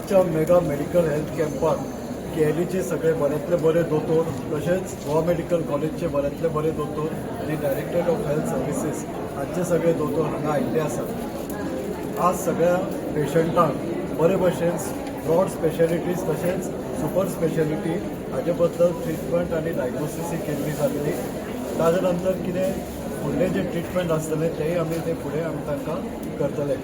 आजच्या mega medical health कॅम्पात केएलईचे सगळे बऱ्यांतले बरे दोतोर, तशेंच गोवा मेडिकल कॉलेजचे बऱ्यांतले बरे दोतोर आनी डायरेक्टरेट ऑफ हेल्थ सर्विसीस हांचे सगळे दोतोर हांगा आयिल्ले आसात. आज सगळ्या पेशंटांक बरे भशेन ब्रॉड स्पेशलिटीज तशेंच सुपर स्पेशलिटी हाजे बद्दल ट्रिटमेंट आनी डायग्नोसिस केल्ली जातली. ताजे नंतर कितें फुडलें जें ट्रिटमेंट आसतलें, तेंय आमी ते फुडें आमी तांकां करतले.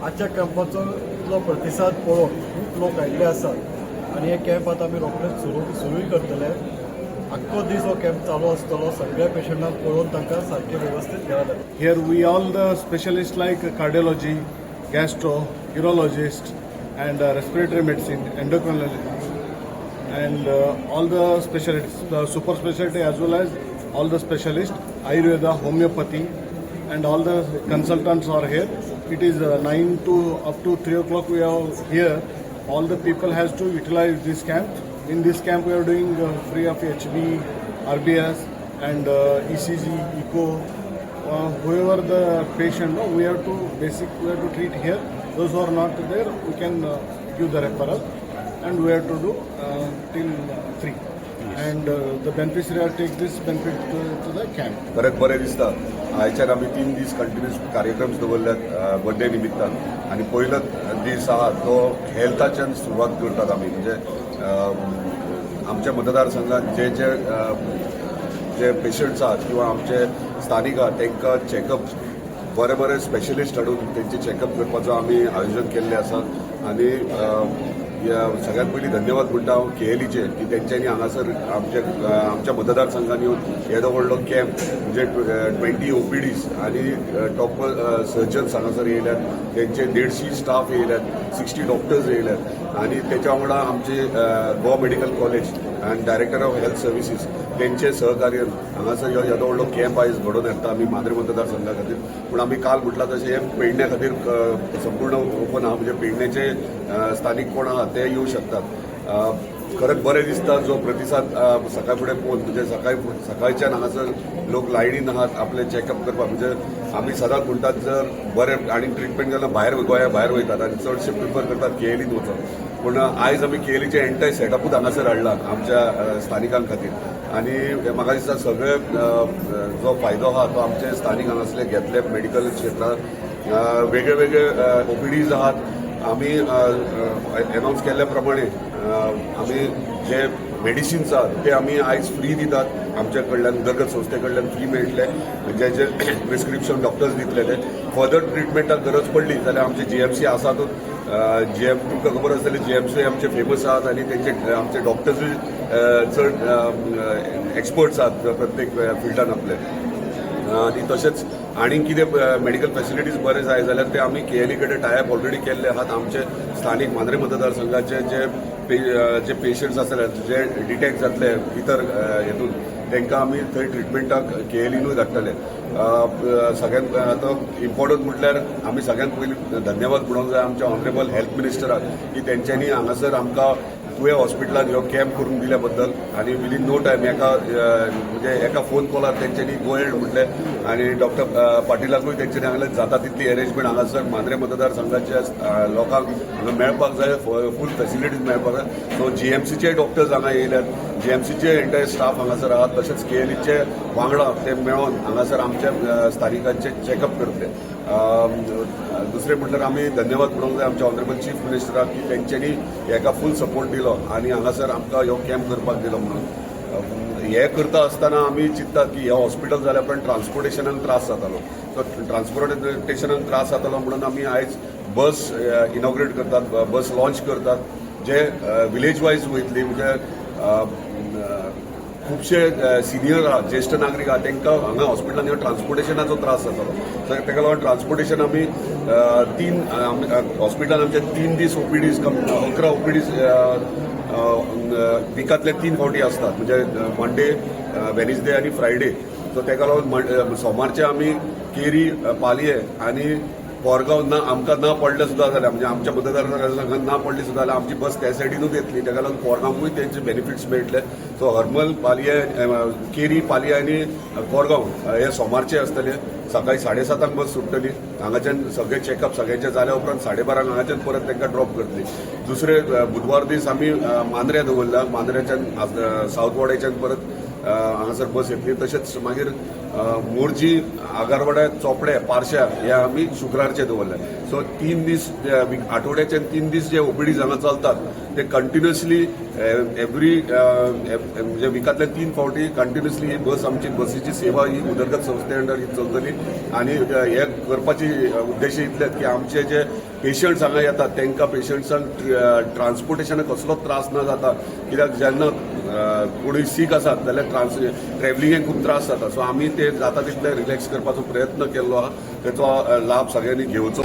आजच्या कॅम्पाचो इतलो प्रतिसाद पळोवन खूब लोक आयिल्ले आसात आनी हे कॅम्प आतां आमी रोखडेच सुरूय करतले. आख्खो दीस हो कॅम्प चालू आसतलो. सगळ्या पेशंटांक पळोवन तांकां सारकें वेवस्थीत घरा धाडटले. Here we all the specialists like cardiology, gastro, urologist, and respiratory medicine, endocrinology, and all the specialists, the super specialty as well as all the specialists, Ayurveda, homeopathy, and all the consultants are here. It is 9 to up to 3 o'clock we are here. All the people has to utilize this camp. In this camp we are doing free of HB, RBS, and ECG, echo. Whoever the patient, no, we have to basic we have to treat here. Those who are not there, we can give the referral, and we have to do till 3. And the beneficiary are take this benefit to the camp. खरेंच बरें दिसता. आयच्यान आमी 3 दीस continuous कार्यक्रम दवरल्यात birthday निमित्तान आनी पयलो दीस आहा तो हेल्थाच्यान सुरवात करतात आमी. म्हणजे आमच्या मतदारसंघात जे जे जे पेशंट्स आहात किंवा आमचे स्थानिक आहात, तांकां चॅकअप बरे बरे स्पेशलिस्ट हाडून तेंचे चॅकअप करपाचो आमी आयोजन केल्लें आसा. आनी ह्या सगळ्यात पयलीं धन्यवाद म्हणटा हांव केएलईचे की तेंच्यांनी हांगासर आमच्या मतदारसंघान येवन येदो व्हडलो कॅम्प, म्हणजे 20 ओपीडीज आनी टॉप सर्जन्स हांगासर येयल्यात, तेंचे 150 स्टाफ येयल्यात, 60 डॉक्टर्स येयल्यात आनी तेच्या वांगडा आमचे गोवा मेडिकल कॉलेज आनी डायरेक्टर ऑफ हेल्थ सर्विसीस तेंचे सहकार्यान हांगासर ह्यो येदो व्हडलो कॅम्प आयज घडोवन हाडटा आमी मांद्रे मतदारसंघा खातीर. पूण आमी काल म्हटलां तशें, हें पेडण्या खातीर संपूर्ण ओपन आहा, म्हणजे पेडण्याचे स्थानीक कोण आहा ते येवं शकतात. खरेंच बरें दिसता जो प्रतिसाद सकाळ फुडें पळोवन, म्हणजे सकाळच्यान हांगासर लोक लायनीन आहात आपले चॅकअप करपाक. म्हणजे आमी सदांच म्हणटात, जर बरें आनी ट्रिटमेंट जाल्यार भायर गोंया भायर वयतात आनी चडशे प्रिफर करतात केएलीन वचप. पूण आयज आमी केएलीचें एंटायर सेटअपूच हांगासर हाडला आमच्या स्थानिकां खातीर आनी म्हाका दिसता सगळे जो फायदो आहा तो आमचे स्थानीक हांगासले घेतले. मेडिकल क्षेत्रांत वेगळे वेगळे ओपीडीज आहात. आमी अनावन्स केल्ल्या प्रमाणे आमी जे मेडिसिन्स आहात ते आमी आयज फ्री दितात. आमच्या कडल्यान, उदरगत संस्थे कडल्यान फ्री मेळटले, म्हणजे जे प्रिस्क्रिप्शन डॉक्टर्स दितले ते. फर्दर ट्रिटमेंटाक गरज पडली जाल्यार आमचे जीएमसी आसातूच. जीएम तुमकां खबर आसतली, जीएमसी आमचे फेमस आहात आनी तेंचे आमचे डॉक्टर्सूय चड एक्सपर्ट्स आहात प्रत्येक फिल्डान आपले. आनी तशेंच आनीक कितें मेडिकल फॅसिलिटीज बरे जाय जाल्यार ते आमी केएलई कडेन टायअप ऑलरेडी केल्ले आहात. आमचे स्थानीक मांद्रे मतदारसंघाचे जे पेशंट्स आसतले, जे डिटेक्ट जातले इतर हेतून, तांकां आमी थंय ट्रिटमेंटाक केएलईनूय धाडटले. सगळ्यांत आतां इम्पॉर्टंट म्हटल्यार आमी सगळ्यांत पयलीं धन्यवाद म्हणूंक जाय आमच्या ऑनरेबल हेल्थ मिनिस्टराक की तेंच्यांनी हांगासर आमकां तुवें हॉस्पिटलान ह्यो कॅम्प करून दिल्या बद्दल आनी विदीन नो टायम एका म्हणजे एका फोन कॉलार तेंच्यांनी गो अहेड म्हटलें आनी डॉक्टर पाटिलाकूय तेंच्यांनी सांगलें, जाता तितली अरेंजमेंट हांगासर मांद्रे मतदारसंघाच्या लोकांक हांगा मेळपाक जाय, फूल फॅसिलिटीज मेळपाक जाय. सो जीएमसीचे डॉक्टर्स हांगा येयल्यात, जीएमसीचे एंटायर स्टाफ हांगासर आहात, तशेंच केएलईचे वांगडा ते मेळोन हांगासर आमच्या स्थानिकांचे चॅकअप करतले. दुसरें म्हटल्यार आमी धन्यवाद म्हणूंक जाय आमच्या ऑनरेबल चीफ मिनिस्टराक की तेंच्यांनी हेका फूल सपोर्ट दिलो आनी हांगासर आमकां ह्यो कॅम्प करपाक दिलो म्हणून. हें करता आसतना आमी चिंततात की हें हॉस्पिटल जाल्या उपरांत ट्रान्सपोर्टेशनाक त्रास जातालो. सो ट्रान्सपोर्टेशनाक त्रास जातालो म्हणून आमी आयज बस इनॉग्रेट करतात, बस लॉन्च करतात, जे विलेज वायज वयतली. म्हणजे खुबशे सिनियर आहात, ज्येश्ठ नागरीक आहात, तांकां हांगा हॉस्पिटलान येवन ट्रान्सपोर्टेशनाचो त्रास जातालो. सो ताका लागून ट्रान्सपोर्टेशन आमी तीन हॉस्पिटलान आमचे 3 दीस ओपीडीज, 11 ओपीडीज विकांतले तीन फावटी आसतात, म्हणजे मंडे, वेनसडे आनी फ्रायडे. सो ताका लागून सोमारचे आमी केरी, पालये आनी कोरगांव ना आमकां ना पडलें सुद्दां जाल्यार, म्हणजे आमच्या मतदारसंघात ना पडली सुद्दां जाल्यार आमची बस त्या सायडीनूच येतली. ताका लागून कोरगांवकूय तेंचे बेनिफिट्स मेळटले. सो हरमल, पालये, केरी, पालये आनी कोरगांव हे सोमारचे आसतले. सकाळी 7:30 बस सुट्टली हांगाच्यान. सगळे चॅकअप सगळ्यांचे जाल्या उपरांत 12:30 हांगाच्यान परत तांकां ड्रॉप करतली. दुसरे बुधवार दीस आमी मांद्र्या दवरला. मांद्र्याच्यान सावथ वाड्याच्यान परत हांगासर बस येतली. तशेंच मागीर मोरजी, आगारवाड्या, चोपडे, पारशा हे आमी शुक्रारचे दवरले. सो 3 दीस, आठवड्याचे 3 दीस जे ओपीडीज हांगा चलतात ते कंटिन्युअसली एवरी, म्हणजे विकांतले तीन फावटी कंटिन्युअसली ही बस, आमची बसीची सेवा ही उदरगत संस्थे अंडर ही चलतली. आनी हे करपाची उद्देश इतलेच की आमचे जे पेशंट्स हांगा येतात तांकां पेशंट्सांक ट्रान्सपोर्टेशनाक कसलोच त्रास ना जाता, कित्याक जेन्ना कोणूय सीक आसात जाल्यार ट्रॅव्हलिंगेक खूब त्रास जाता. सो आमी ते जाता तितले रिलॅक्स करपाचो प्रयत्न केल्लो आहा. तेचो लाभ सगळ्यांनी घेवचो.